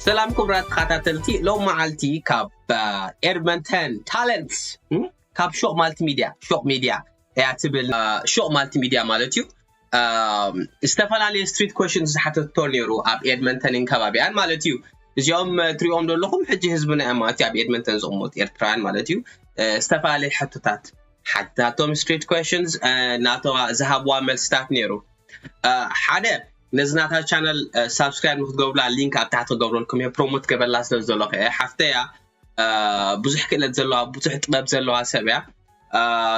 ሰላም ክቡራት ተኸታተልቲ፣ ሎም መዓልቲ ካብ ኤድመንተን ታለንትስ ካብ ሾቕ ማልቲሚድያ፣ ሾቕ ሚድያ እያ ትብል። ሾቕ ማልቲሚድያ ማለት እዩ። ዝተፈላለዩ ስትሪት ኮሽንስ ዝሓተቶ ነይሩ ኣብ ኤድመንተንን ከባቢኣን ማለት እዩ። እዚኦም ትሪኦም ዘለኹም ሕጂ ህዝብና እዮም ማለት እዩ፣ ኣብ ኤድመንተን ዝቕመጡ ኤርትራውያን ማለት እዩ። ዝተፈላለዩ ሕቶታት ሓታቶም ስትሪት ኮሽንስ ናተዋ ዝሃብዋ መልስታት ነይሩ። ሓደ፣ ነዚ ናታ ቻነል ሳብስክራይብ ንክትገብሩላ ሊንክ ኣብ ታሕቲ ክገብረልኩም እየ። ፕሮሞት ገበላ ስለ ዘለኹ እየ። ሓፍተያ ብዙሕ ክእለት ዘለዋ፣ ብዙሕ ጥበብ ዘለዋ ሰብ እያ።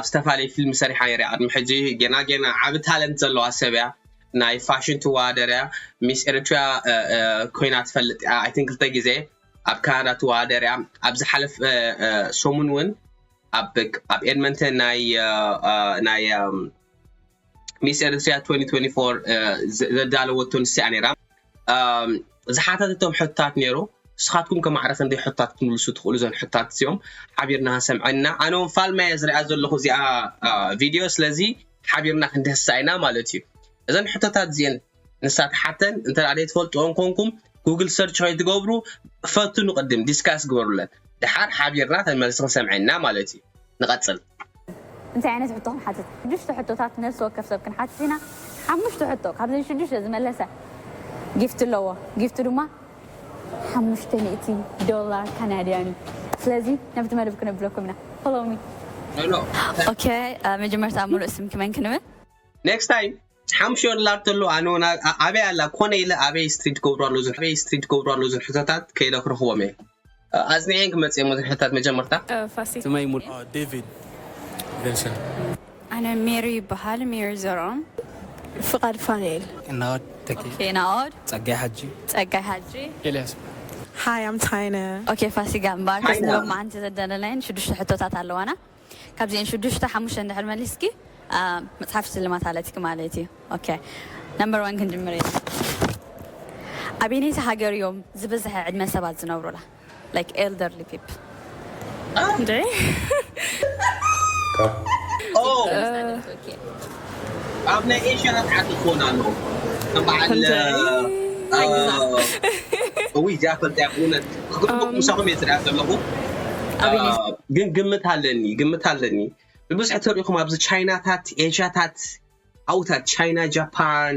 ዝተፈላለዩ ፊልም ሰሪሓ ነይራ ቅድሚ ሕጂ። ጌና ጌና ዓቢ ታለንት ዘለዋ ሰብ እያ። ናይ ፋሽን ትወዳደር እያ። ሚስ ኤሪትሪያ ኮይና ትፈልጥ እያ። ኣይ ቲንክ ክልተ ግዜ ኣብ ካናዳ ትወዳደር እያ። ኣብ ዝሓለፈ ሰሙን እውን ኣብ ኤድመንተን ናይ ናይ ሚስ ኤሪትሪያ twenty twenty-four ዘዳለወቶ ንስያ ነይራ። ዝሓተተቶም ሕታት ነይሩ። ንስኻትኩም ከማዕረ ክንደይ ሕታት ክትምልሱ ትኽእሉ? ዘን ሕታት እዚኦም ሓቢርና ክንሰምዐና። ኣነ እውን ፋልማየ ዝሪኣ ዘለኹ እዚኣ ቪድዮ፣ ስለዚ ሓቢርና ክንድህሳ ኢና ማለት እዩ። እዘን ሕቶታት እዚአን ንሳ ትሓተን እንተ ደኣ ዘይትፈልጥኦን ኮንኩም ጉግል ሰርች ከይትገብሩ ፈትኑ፣ ቅድም ዲስካስ ግበሩለን፣ ድሓር ሓቢርና ተመልሲ ክንሰምዐና ማለት እዩ። ንቐጽል። እንታይ ዓይነት ሕቶ ክንሓትት? ሽዱሽተ ሕቶታት ነፍሲ ወከፍ ሰብ ክንሓትት ኢና። ሓሙሽተ ሕቶ ካብዘን ሽዱሽተ ዝመለሰ ጊፍት ኣለዎ። ጊፍቱ ድማ ሓሙሽተ ሚእቲ ዶላር ካናድያን እዩ። ስለዚ ናብቲ መደብ ክነብለኩም ኢና። Follow me። ኖ ኖ ኦኬ፣ መጀመርታ ሙሉእ ስምኪ መን ክንብል? ኔክስት ታይም ሓሙሽተ ዶላር ተሎ ኣነ እውን ኣበይ ኣላ ኮነ ኢለ ኣበይ ስትሪት ገብሩ ኣሎ ዝን ኣበይ ስትሪት ገብሩ ኣሎ ዝን ሕቶታት ከይለ ክረኽቦም እየ። ኣጽኒዐን ክመጽእ እሞ ዝን ሕቶታት መጀመርታ። ፋሲ ስመይ ሙሉ ዴቪድ ቪንሰን ኣነ ሜሪ ይበሃል። ሜሪ ዘርኦም ፍቓድ ፋንኤል ናኦድ ተኪ ኦኬ፣ ናኦድ ጸጋይ ሓጂ ጸጋይ ሓጂ ኤልያስ Hi, I'm Tyna. ኦኬ፣ ፋሲጋ እምበኣር ሓይና። ከስንበብ መዓንቲ ዘደለናየን ሽዱሽተ ሕቶታት ኣለዋና። ካብዚአን ሽዱሽተ ሓሙሽተ እንድሕር መሊስኪ አ፣ መጽሓፍ ሽልማት ኣለትኪ ማለት እዩ። ኦኬ፣ ነምበር ዋን ክንጅምር ኢና። ኣበየነይቲ ሃገር እዮም ዝበዝሐ ዕድመ ሰባት ዝነብሩላ? Like elderly people። እንዴ ኦ ኣብ ናይ ኤሽያ ዓዲ ክኾን ኣለዎ። ከም በዓል እንታይ? እውይ እዚኣ ፈልጠያ ብእውነት ክግጥሙ ምሳኹም እየ ዝሪኣ ዘለኹ። ኣበየነይቲ ግን ግምት ኣለኒ ግምት ኣለኒ። ብብዝሒ ተሪእኹም ኣብዚ ቻይናታት ኤሽያታት ኣብታት ቻይና ጃፓን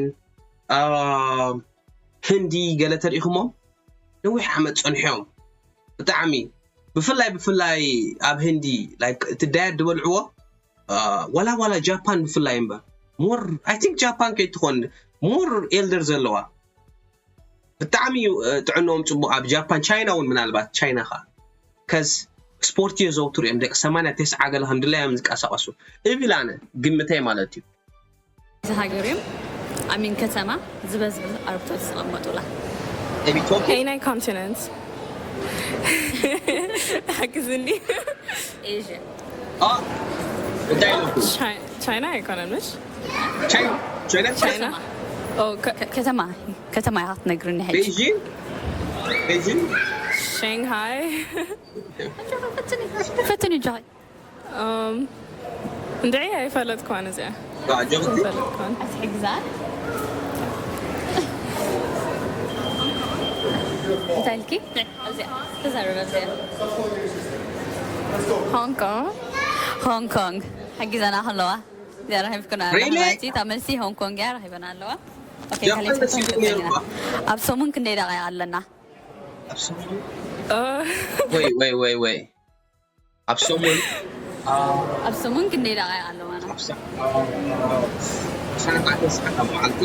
ህንዲ ገለ ተሪእኹሞም ነዊሕ ዓመት ጸንሖም። ብጣዕሚ ብፍላይ ብፍላይ ኣብ ህንዲ like እቲ ዳየት ዝበልዕዎ ዋላ ዋላ ጃፓን ብፍላይ እምበር more I think ጃፓን ከይትኾን more ኤልደር ዘለዋ ብጣዕሚ እዩ ጥዕኖም ጽቡቕ ኣብ ጃፓን ቻይና እውን ምናልባት ቻይና ኸዓ ከዝ ስፖርት የዘውትሩ እዮም ደቂ ሰማንያ ተስዓ ገለ ከም ድላዮም ዝንቀሳቐሱ እብል ኣነ ግምተይ ማለት እዩ። እዚ ሃገር እዮም ኣሚን ከተማ ዝበዝሑ ኣርብቶት ዝቐመጡላ። Maybe Tokyo? ኣይ ናይ ኮንቲነንት ሓግዝኒ። ኤዥያ አ እንታይ ኢለኩም? ቻይና ኣይኮነን ምሽ ቻይና ቻይና ቻይና ኦ ከ- ከ- ከተማ ከተማ ኢኻ ክትነግርኒ ሕጂ። ቤጂንግ ቤጂንግ ሻንሃይ ፈትኒ ጃይ እም፣ እንድዒ ኣይፈለጥኳን እዚኣ ጆክቲ ኣይፈለጥኳን። ኣትሕግዛን እንታይ ኢልኪ? እዚኣ ተዛረበ እዚኣ ሆንግ ኮንግ ሆንግ ኮንግ ሓጊዘና ከለዋ እዚኣ ረኺብኩና Really? ማለት እዩ። እታ መልሲ ሆንግ ኮንግ እያ ረኺበና ኣለዋ። ኦኬ፣ ጃፓን ካልኣይቲ ደስ ይብል ሕቶ ነይሩ እኳ። ኣብ ሰሙን ክንደይ ደቂቃ ኣለና? ኣብ ሰሙን ወይ ወይ ወይ ወይ ኣብ ሰሙን ኣብ ሰሙን ክንደይ ደቂቃ ኣለዋና? ኣብ ሰ- ዓሰርተ ኣርባዕተ ሰዓት ኣብ መዓልቲ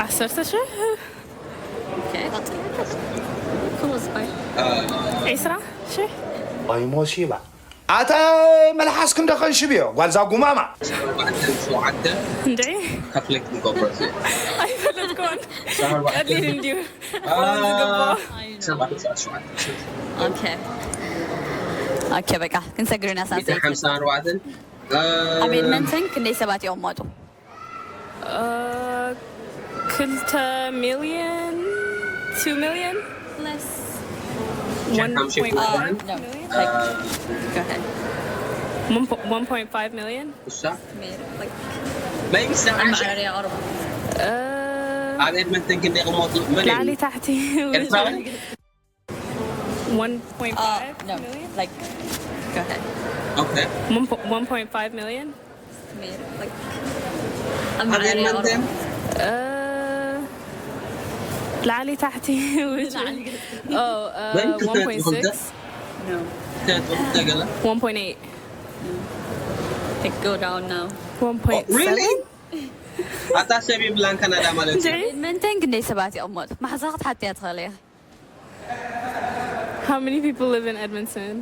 ዓሰርተ ሽሕ ኦኬ፣ ቀጽል። ክሎዝ ባይ። ዒስራ ሽሕ ኦይሞሲባ ኣታ መልሓስ ክንደ ከንሽብዮ ጓልዛ ጉማማ ዓሰርተ ኣርባዕተ ሸውዓተ እንድዒ ካፍሊክ ንገብሮ እዚ ኣይፈለጥኩን። ዓሰርተ ኣርባዕተ ቀሊል እንድዩ አ- ዝግባእ። ዓሰርተ ኣርባዕተ ሸውዓተ ኦኬ ኦኬ፣ በቃ ክንሰግር ኢና። ሳንሰይት ሓምሳ ኣርባዕተ ኣብ ኤድመንተን ክንደይ ሰባት ይቕመጡ? ክልተ ሚልዮን ቱ ሚልዮን Less. One point five million? Go ahead. One po- one point five million? እሳ Like, maybe ሰብዓ ሺሕ መዕረሪ ኣቕርቡ። Uh, ኣብ ኤድመንተን ክንደይ ይቕመጡ? መን እዩ? ላዕሊ ታሕቲ ኤርትራውያን? One point five No, million? Like, go ahead. Okay. One po- one point five million? Like, ኣብ ኤድመንተን Uh, ላዕሊ ታሕቲ. Which one? Oh, uh, When to one point six. No. ተገለ One point eight. Like, go down now. One point Really? seven. ኣታ ሰብ የብላን ካናዳ ማለት እዩ። ኤድመንተን ክንደይ ሰባት ይቕመጡ? ማሕዛ ክትሓትያ ትኽእል ኢኺ። How many people live in Edmonton?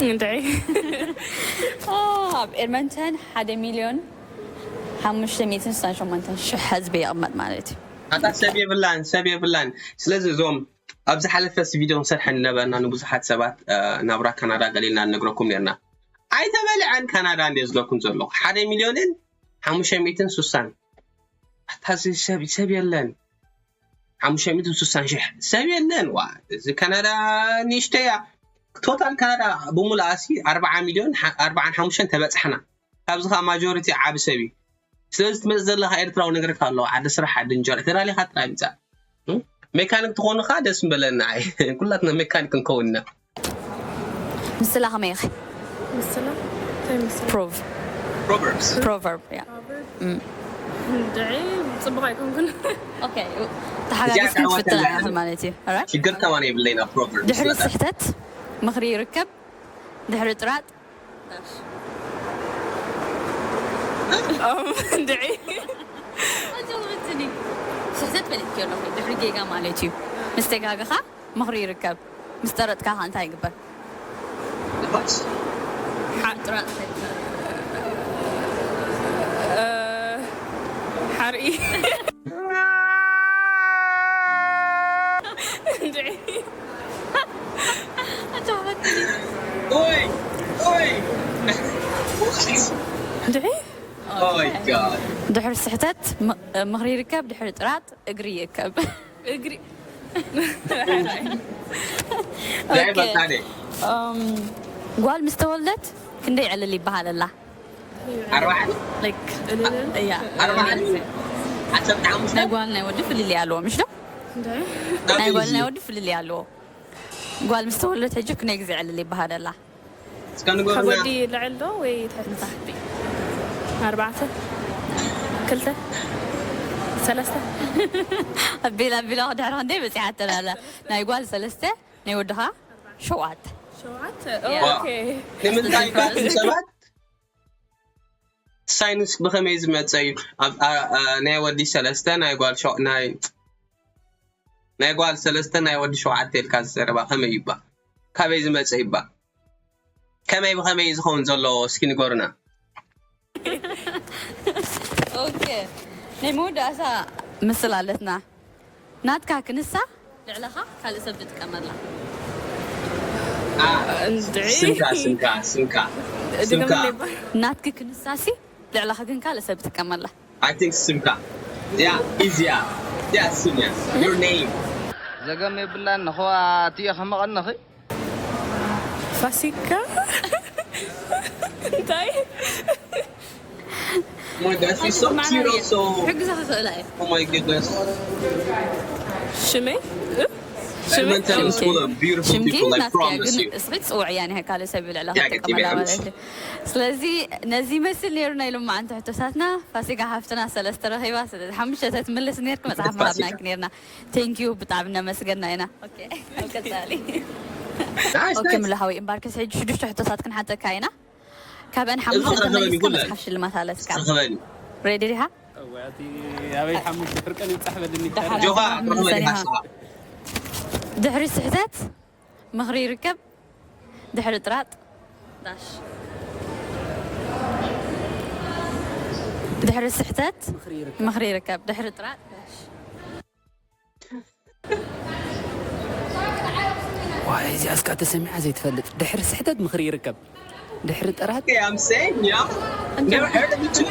እንታይ? ኣብ ኤድመንተን ሓደ ሚልዮን ሓሙሽተ ሚእትን ስሳን ሸሞንተን ሽሕ ህዝቢ ይቕመጥ ማለት እዩ። ኣታ ሰብ የብላን ሰብ የብላን። ስለዚ እዞም ኣብ ዝሓለፈ ቪድዮ ንሰርሐ ነበርና ንብዙሓት ሰባት ናብራ ካናዳ ገሊልና ንነግረኩም ነርና። ኣይተበልዐን ካናዳ እንደ ዝለኩም ዘለኹ ሓደ ሚልዮንን ሓሙሽተ ሚእትን ስሳን ኣታ ሰብ ሰብ የለን። ሓሙሽተ ሚእትን ስሳን ሽሕ ሰብ የለን። ዋ እዚ ካናዳ ንእሽተያ። ቶታል ካናዳ ብምሉኣ ሲ ኣርባዓ ሚልዮን ኣርባዓን ሓሙሽተን ተበፅሕና። ካብዚ ከዓ ማጆሪቲ ዓቢ ሰብ እዩ። ስለዚ ትመፅእ ዘለካ ኤርትራዊ ነገርካ ኣለዎ። ዓዲ ስራሕ ዓዲ እንጀራ ተዳሊካ ጥራይ ምፃእ። ሜካኒክ ትኾኑ ከዓ ደስ ምበለና። ኣይ ኩላትና ሜካኒክ እንከውን ኢና። ምስላ ከመይ ኢኺ? ምስላ እንታይ ምስላ? ፕሮቭ Proverbs. ፕሮቨርብ ያ። እንድዒ ጽቡቕ ኣይኮንኩን። ኦኬ፣ ተሓጋጊዝኩም ትፍትና ኢኹም ማለት እዩ። Alright? ሽግር ከማን የብለይና ፕሮቨርብ ድሕሪ ስሕተት ምኽሪ ይርከብ፣ ድሕሪ ጥራጥ እንድዒ ስሕተት ፈሊጥኪ ኣለኹ። ድሕሪ ጌጋ ማለት እዩ። ምስ ተጋገኻ ምኽሪ ይርከብ፣ ምስ ጠረጥካ ከ እንታይ ይግበር? ጥራጥ ሓርኢ እንድዒ ኦይ ኦይ እንድዒ ኦይ ጋድ ድሕሪ ስሕተት ም- ምኽሪ ይርከብ፣ ድሕሪ ጥራጥ እግሪ ይእከብ። እግሪ ዳይ በቃ ደ እም፣ ጓል ምስ ተወልደት ክንደይ ዕልል ይበሃለላ? ኣርባዕተ Like፣ እያ። ኣርባዕተ ዓሰርተ ሓሙሽተ ናይ ጓል ናይ ወዲ ፍልልይ ኣለዎ ምሽ ዶ? ናይ ጓል ናይ ወዲ ፍልልይ ኣለዎ። ጓል ምስ ተወልደት ሕጂ ክንደይ ግዜ ዕልል ይበሃለላ? እስከ ካብ ንገሩና። ወዲ ልዕል ዶ ወይ ትሕቲ? ኣርባዕተ፣ ክልተ፣ ሰለስተ። ኣቢላ ኣቢላ ድሕሪ ክንደይ በፂሓተን ኣላ። ናይ ጓል ሰለስተ፣ ናይ ወድኻ ሸውዓተ። ሸውዓተ። ያ። ኦኬ። ንምንታይ ባኩም ሰባት ሳይንስ ብኸመይ ዝመፀ እዩ? ኣብ- ኣ- ኣ- ናይ ወዲ ሰለስተ ናይ ጓል ሸው- ናይ ናይ ጓል ሰለስተ ናይ ወዲ ሸውዓተ ኢልካ ዝዘረባ ከመይ ይባ? ካበይ ዝመፀ ይባ? ከመይ ብኸመይ እዩ ዝኸውን ዘለዎ? እስኪ ንገሩና። ኦኬ፣ ናይ መወዳእታ ምስል ኣለትና። ናትካ ክንሳ ልዕለኻ ካልእ ሰብ ትጥቀመላ። እንድዒ ስምካ ስምካ ስምካ ስምካ ድገምለይ እባ። ናትኪ ክንሳሲ ልዕለኻ ግን ካልእ ሰብ ትጥቀመላ። I think ስምካ ያ ኢዚያ ያ ስምያ your name ዘገም የብላን ነኸዋ እትዮ ከመቐነኺ ፋሲካ እንታይ? Oh my gosh, she's so cute also. ሕግዛ ክኽእላ እየ። Oh my goodness. ሽመይ? እ? ሽመይ? Edmonton is full of beautiful ሽምኪ people, I ናትኪ እያ፣ promise ግን you. እስኺ ፅውዕያ ንሀ ካልእ ሰብ ልዕላ ያ፣ ክትጥቀመላ ገዲመ ማለት እዩ። ስለዚ ነዚ ይመስል ነይሩ ናይ ሎማዓንቲ ሕቶታትና። ፋሲካ ሓፍትና ሰለስተ ረኺባ፣ ስለዚ ሓሙሽተ ትምልስ ነይርክ መፅሓፍ ፋሲካ። ምሃብናክ ነይርና። Thank you፣ ብጣዕሚ እናመስገና ኢና። ኦኬ፣ ኣብ ቀፃሊ። Nice, ኦኬ፣ nice. ምሉእ ሓወይ እምበኣርከስ ሕጂ ሽዱሽተ ሕቶታት ክንሓተካ ኢና። ካብአን ሓሙሽተ እዝኽረ ተመሊስካ ክበኒ መፅሓፍ ሽልማት ኣለስካ። እዝኽረ ክበኒ። ሬዲ ዲኻ? እዋቲ ኣበይ ሓሙሽተ ፍርቀን ይብጻሕ በልኒ። ደሓር ጆኻ ኣጆኻ ርኽበኒ መሰኒኻ። ሓስኻ። ድሕሪ ስሕተት ምኽሪ ይርከብ፣ ድሕሪ ጥራጥ ዳሽ። ድሕሪ ስሕተት ምኽሪ ይርከብ፣ ድሕሪ ጥራጥ ዳሽ። ዋይ እዚኣ እስካ ተሰሚዓ ዘይትፈልጥ። ድሕሪ ስሕተት ምኽሪ ይርከብ፣ ድሕሪ ጥራት Okay, I'm saying, yeah. Never heard of it too.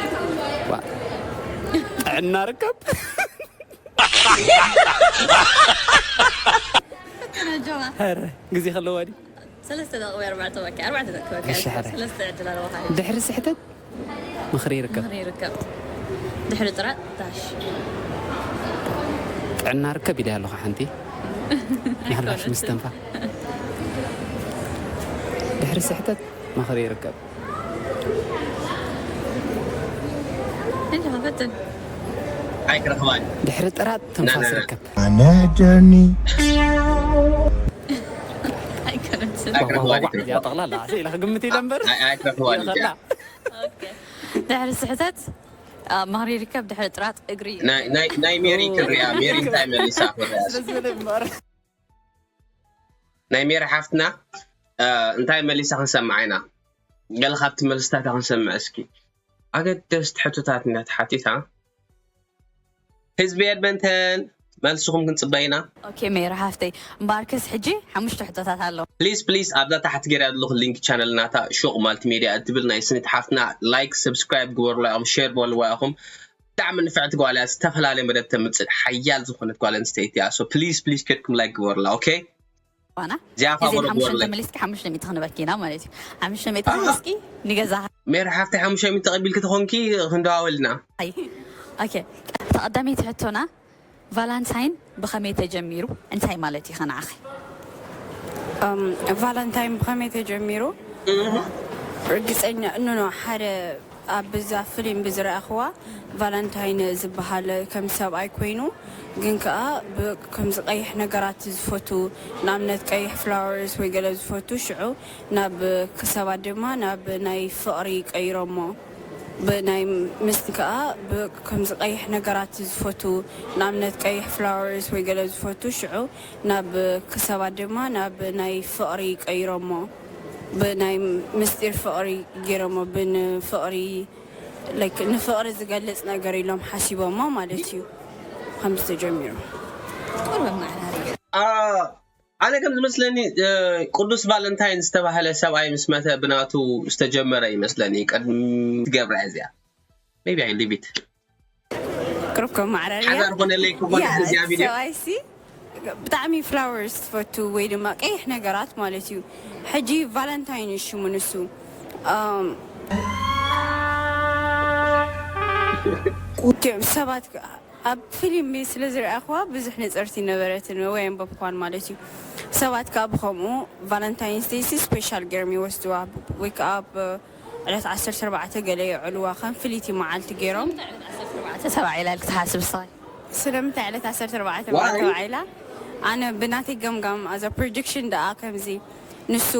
ዋ፣ ጥዕና ርከብ። ኧረ ግዜ ከለዋ ድዩ? ሰለስተ ደቂ ወይ ኣርባዕተ በቃ፣ ኣርባዕተ ደቂ በቃ። እሺ፣ ሕረ። ሰለስተ ዕድል ኣለዎ። ድሕሪ ስሕተት ምኽሪ ይርከብ። ምኽሪ ይርከብ። ድሕሪ ጥራጥ ዳሽ። ጥዕና ርከብ ኢለ ኣለኹ ሓንቲ ምሕላሽ ምስተንፋ ድሕሪ ስሕተት ምኽሪ ይርከብ። እንጂ ፈትን ኣይክረኽባን ድሕሪ ጥራጥ ትንፋስ ርከብ። ኣነደኒ ኣይከረትን ኣይክረኽባን እዚኣ ጠቕላላ ኢለ ክግምት ኢለ እምበር ኣይክረኽባን ይኸላ ድሕሪ ስሕተት ኣብ ማህሪ ይርከብ ድሕሪ ጥራጥ እግሪ ናይ ሜሪ ክንሪያ ሜሪ እንታይ መሊሳ ክሪያ ስለዝበለ እምበር ናይ ሜሪ ሓፍትና እንታይ መሊሳ ክንሰምዓ ኢና። ገለ ካብቲ መልስታታ ክንሰምዕ እስኪ። ኣገደስቲ ሕቶታት እንዳተሓቲታ ህዝቢ ኤድመንተን መልስኹም ክንፅበ ኢና። ኦኬ ሜሪ ሓፍተይ እምበኣርከስ ሕጂ ሓሙሽተ ሕቶታት ኣለዉ። ፕሊስ ፕሊስ ኣብዛ ታሕቲ ገይራ ዘለኹ ሊንክ ቻነል ናታ ሹቕ ማልቲ ሜድያ እትብል ናይ ስኒት ሓፍትና ላይክ ሰብስክራይብ ግበሩላ ኢኹም ሼር በልዋ ኢኹም። ብጣዕሚ ንፍዕቲ ጓል እያ። ዝተፈላለየ መደብ ተምፅእ ሓያል ዝኾነት ጓል ኣንስተይቲ እያ። ሶ ፕሊስ ፕሊስ ከድኩም ላይክ ግበሩላ። ኦኬ ባና እዚኣ እዚ ፋጎሎ ሓሙሽተ ግበሩላ። ተመሊስኪ ሓሙሽተ ሚእቲ ክንበኪ ኢና ማለት እዩ። ሓሙሽተ ሚእቲ እስኪ ንገዛ ሜሪ ሓፍቲ ሓሙሽተ ሚእቲ ተቐቢልኪ ተኾንኪ ክንደዋወልና። ኣይ ኦኬ ተቐዳመይቲ ሕቶና ቫላንታይን ብኸመይ ተጀሚሩ እንታይ ማለት እዩ ከነዓኺ? ቫላንታይን ብኸመይ ተጀሚሩ? ርግፀኛ እኖኖ ሓደ ኣብ ብዛ ፍሊም ብዝረኣኽዋ ቫላንታይን ዝበሃል ከም ሰብኣይ ኮይኑ ግን ከዓ ከምዚ ቀይሕ ነገራት ዝፈቱ ንኣብነት ቀይሕ ፍላወርስ ወይ ገለ ዝፈቱ ሽዑ ናብ ክሰባት ድማ ናብ ናይ ፍቕሪ ቀይሮሞ ብናይ ምስ ከዓ ከምዚ ቀይሕ ነገራት ዝፈቱ ንኣብነት ቀይሕ ፍላወርስ ወይ ገለ ዝፈቱ ሽዑ ናብ ክሰባት ድማ ናብ ናይ ፍቕሪ ቀይሮሞ ብናይ ምስጢር ፍቕሪ ገይሮሞ ብንፍቕሪ ንፍቕሪ ዝገልፅ ነገር ኢሎም ሓሲቦሞ ማለት እዩ። ከምዚ ተጀሚሩ። ቁርብ ማዕራርያ ኣነ ከም ዝመስለኒ ቅዱስ ቫለንታይን ዝተባህለ ሰብኣይ ምስ መተ ብናቱ ዝተጀመረ ይመስለኒ። ቅድሚ ትገብራ እዚኣ maybe I leave it ቅርብ ከም ማዕራርያ ሓዳር ኮነለይ ክኾነ ያ፣ እዚኣ ቪድዮ ሰብኣይሲ ብጣዕሚ ፍላወርስ ትፈቱ ወይ ድማ ቀይሕ ነገራት ማለት እዩ። ሕጂ ቫለንታይን እዩ ሽሙ ንሱ። ኣም፣ እቲኦም ሰባት ከ- ኣብ ፊልም ስለ ዝረኣኽዋ ብዙሕ ነፀርቲ ነበረትን ወይ ኣንበብኳን ማለት እዩ። ሰባት ከዓ ብከምኡ ቫለንታይንስ ደይ ሲ ስፔሻል ገይሮም ይወስድዋ ወይ ከዓ ኣብ ዕለት ዓሰርተ ኣርባዕተ ገለ የዕልዋ ከም ፍልይቲ መዓልቲ ገይሮም ተባዒላ ኢልክ ትሓስብ እስኻ? ስለምንታይ ዕለት ዓሰርተ ኣርባዕተ Why? መዓልቲ ተባዒላ? ኣነ ብናተይ ገምጋም ኣዛ ፕሮጀክሽን ደኣ ከምዚ ንሱ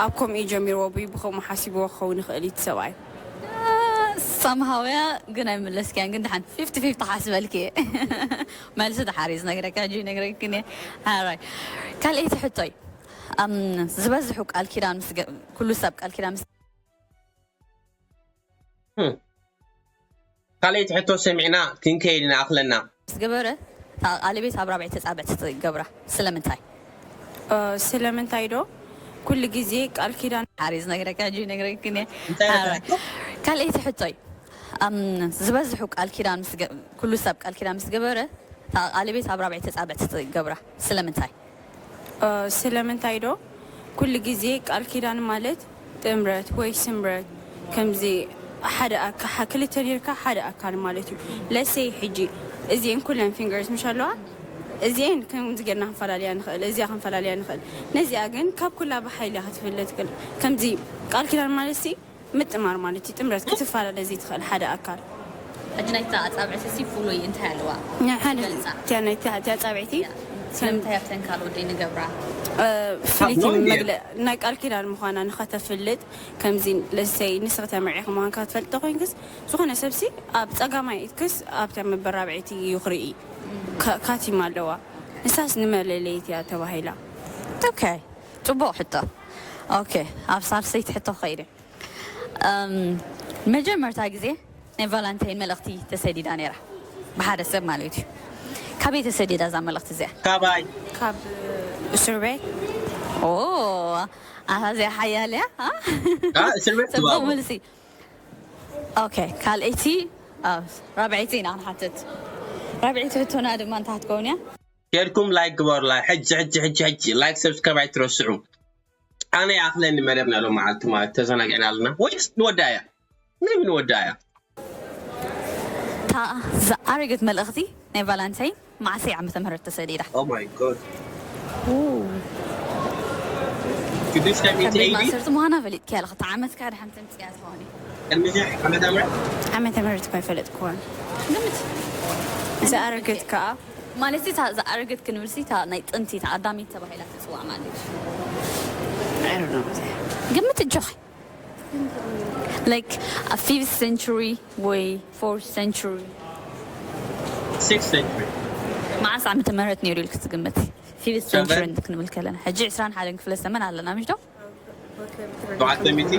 ኣብ ከምኡ እዩ ጀሚርዎ ብይ ብከምኡ ሓሲብዎ ክኸውን ይኽእል እዩ እቲ ሰብኣይ። ሳምሃውያ ግን ኣይምለስክያን ግን ድሓን ፊፍቲ ፊፍቲ ሓስበልክ እየ መልሲ ድሓር እዩ ዝነግረካ ሕጂ ይነግረክን እየ ሓራይ ካልኣይቲ ሕቶይ ኣም፣ ዝበዝሑ ቃል ኪዳን ምስ ገ- ኩሉ ሰብ ቃል ኪዳን ምስ ካልኣይቲ ሕቶ ሰሚዕና ክንከይድ ኢና ኣኽለና ምስ ገበረ እታ ቃለቤት ኣብ ራብዐይቲ ጻብዕቲ ትገብራ ስለምንታይ እ፣ ስለምንታይ ዶ ኩሉ ግዜ ቃል ኪዳን ሓሪ ዝነግረካ ሕጂ ይነግረክን እየ እንታይ ሓራይ ካልኣይቲ ሕቶይ ኣም፣ ዝበዝሑ ቃል ኪዳን ምስ ገ- ኩሉ ሰብ ቃል ኪዳን ምስ ገበረ እታ ቃለቤት ኣብ ራብዐይቲ ጻብዕቲ ትገብራ ስለምንታይ እ፣ ስለምንታይ ዶ ኩሉ ግዜ ቃል ኪዳን ማለት ጥምረት ወይ ስምረት ከምዚ ሓደ ኣካ- ክልተ ኔርካ ሓደ ኣካል ማለት እዩ። ለሰይ ሕጂ እዚአን ኩለን ፊንገርስ ምሽ ኣለዋ እዚአን ከምዚ ጌርና ክንፈላልያ ንኽእል እዚኣ ክንፈላልያ ንኽእል። ነዚኣ ግን ካብ ኩላ ብሓይሊ ክትፍለ ትኽእል። ከምዚ ቃል ኪዳን ማለት ሲ ምጥማር ማለት እዩ። ጥምረት ክትፈላለ ዘይትኽእል ሓደ ኣካል ሕጂ ናይታ ኣጻብዕቲ ሲ ፍሉይ እንታይ ኣለዋ ናይ ሓደ ገልጻ። እቲያ ናይ እቲያ ጻብዕቲ ስለምንታይ ኣብተን ካልኦት ዘይንገብራ ፍሊቲ ኖ፣ እንድየ። መግለ ናይ ቃል ኪዳን ምዃና ንኸተፍልጥ ከምዚ ለሰይ ንስኺ ተመርዒኺ ምዃንካ ክትፈልጢ ኮይንክስ ዝኾነ ሰብሲ ኣብ ጸጋማይ ኢትክስ ኣብታ መበራብዒቲ ይኽርኢ ካ- ካቲማ ኣለዋ ንሳስ ንመለለይት እያ ተባሂላ ኦኬ ጽቡቕ ሕቶ ኦኬ ኣብ ሳልሰይቲ ሕቶ ከይደ እም፣ መጀመርታ ግዜ ናይ ቫላንታይን መልእኽቲ ተሰዲዳ ነይራ ብሓደ ሰብ ማለት እዩ ካበይ ተሰዲዳ እዛ መልእኽቲ እዚኣ ካባይ ካብ እስር ቤት ኦ ኣታ እዚኣ ሓያል እያ ኣ? ኣ፣ እስር ቤት ጽቡቕ ትባቡ መልሲ ኦኬ ካልኣይቲ ኣ፣ ራብዐይቲ ኢና ክንሓትት ራብዐይቲ ሕቶና ድማ እንታይ ክትከውን እያ ኬድኩም ላይክ ግበሩላ ሕጂ ሕጂ ሕጂ ሕጂ ላይክ ሰብስክራይብ ኣይትረስዑ ኣነ ይኣኽለኒ መደብና ሎም መዓልቲ ማለት ተዘናጊዕና ኣለና ወይስ ንወዳ እያ maybe ንወዳ እያ እታ ዝኣረገት መልእኽቲ ናይ ቫላንታይን መዓሰይ ዓመተ ምህረት ተሰዲዳ? Oh my god. Ooh. Could this time ካብ ቤት eighty? ማእሰርቲ ምዃና ፈሊጥክያ ኣለኻ። እቲ ዓመት ከኣ ድሓን ተምፅያ ትኸውን እዩ። ቅድሚ ዓመተ ምህረት? ዓመተ ምህረት እኳ ኣይፈለጥክዋን። ግምት ዝኣረገት ከዓ ማለት እታ ዝኣረገት ክንብል ሲ እታ ናይ ጥንቲ እታ ቀዳመይቲ ተባሂላ ትፅዋዕ ማለት እዩ። I don't know. ግምት እጆኺ። Like a fifth century ወይ fourth century? Sixth century. መዓስ ዓመተ ምህረት ነይሩ ኢልክ ትግምት? Fifth century ክንብል ከለና ሕጂ ዕስራን ሓደን ክፍለ ዘመን ኣለና ምሽ ዶ? ሸውዓተ ሚእቲ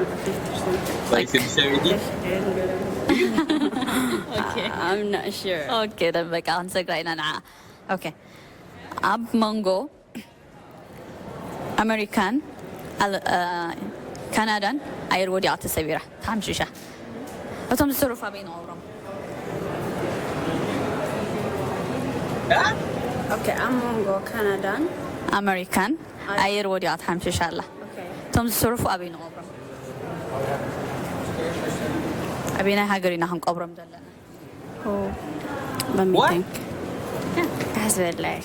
ወይ ሽዱሽተ ሚእቲ? I'm not sure. ኦኬ ደበቃ ክንሰግራ ኢና ንዓ። ኦኬ ኣብ መንጎ ኣመሪካን ኣል- እ፣ ካናዳን ኣየር ወዲቓ ተሰቢራ ተሓምሺሻ። እቶም ዝተረፉ ኣበይ ንቐብሮም? Okay, ኣብ መንጎ ካናዳን ኣመሪካን ኣየር ወዲቓ ተሓምሺሻ ኣላ። okay. እቶም ዝተረፉ ኣበይ ንቐብሮም? ኣበየናይ ሃገር ኢና ክንቀብሮም ዘለና? Oh, let me What? think. ሕስበላይ።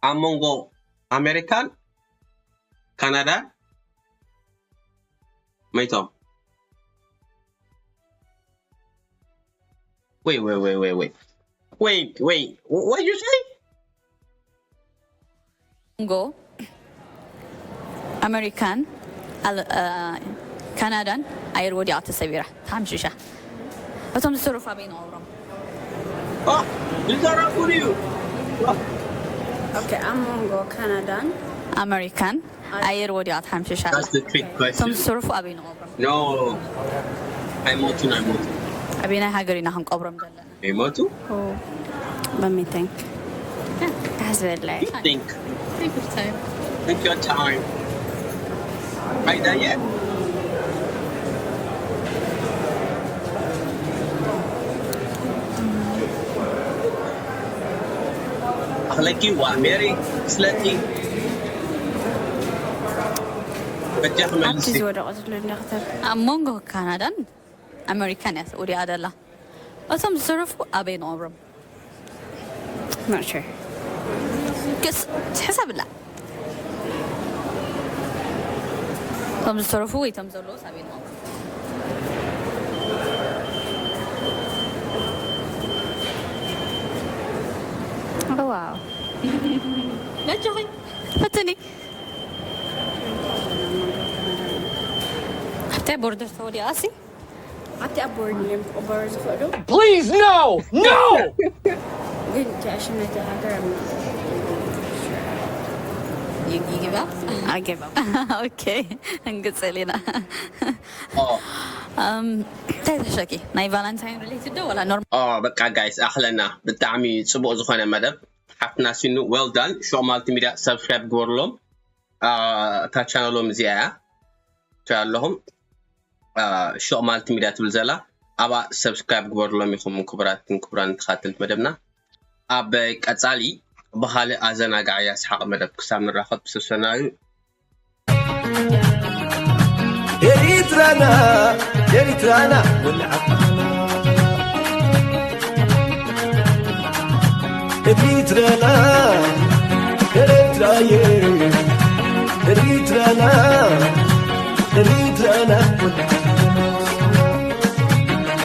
ኣብ መንጎ ኣሜሪካን ካናዳን መይቶም። Wait, wait, wait, wait, wait. Wait, wait. Wh- What you say? መንጎ ኣመሪካን ኣል- እ፣ ካናዳን ኣየር ወዲቓ ተሰቢራ ተሓምሺሻ። እቶም ዝተረፉ ኣበይ ንቐብሮም? Oh, ዝተረፉ ድዩ? Okay, ኣብ መንጎ ካናዳን ኣመሪካን ኣየር ወዲቓ ተሓምሺሻ ኣላ። That's the trick እቶም question. ዝተረፉ ኣበይ ንቐብሮም? No. ኣይሞቱን ኣይሞቱን። ኣበየናይ ሃገር ኢና ክንቀብሮም ዘለና? ይሞቱ? Oh, let me think. ሕስበላይ። You think. Take your time. Take your time. Right there yet? ኣኽለኪ ዋ ሜሪ ስለቲ በጃኺ ኣብቲ መልሲ። ዝወደቐ ዘሎ እንዳ ክተር ኣብ መንጎ ካናዳን ኣመሪካን እያ ወዲቓ ደላ። እቶም ዝተረፉ ኣበይ ንቐብሮም? Not sure. ክስ ትሕሰብላ። እቶም ዝተረፉ ወይ እቶም ዘለዉ ኣበይ ንቐብሮም? Oh, wow. ነጆኺ ፈትኒ። ኣብታይ ቦርደር ተወዲቓ ሲ ኣብቲ ኣብ ቦርድ እዮም ክቕበሩ ዝኽእሉ። Please, no! No! ግን እቲ ዕሽነት ሃገር ኣብ ይግባ። ኣገባብ ኦኬ እንግጽል ኢና። Oh. እም፣ እንታይ ተሸኪ ናይ ቫላንታይን ሪሌትድ ዶ ወላ ኖርማል? Oh, በቃ ጋይስ ኣኽለና ብጣዕሚ ጽቡቕ ዝኾነ መደብ ሓፍትና ሲኑ well done። ሾቕ ማልቲ ሚድያ ሰብስክራይብ ግበርሎም። እታ ቻነሎም እዚኣ እያ ትሪኣ ኣለኹም። ሾቕ ማልቲ ሚድያ ትብል ዘላ ኣብኣ ሰብስክራይብ ግበርሎም ኢኹም። ክቡራትን ክቡራን ተኻተልቲ መደብና ኣብ ቀጻሊ ብኻልእ ኣዘናጋዒ ኣስሓቂ መደብ ክሳብ ንራኸብ ሰሰናዩ። ኤሪትራና ኤሪትራና ወልዓና ኤሪትራና ኤሪትራየ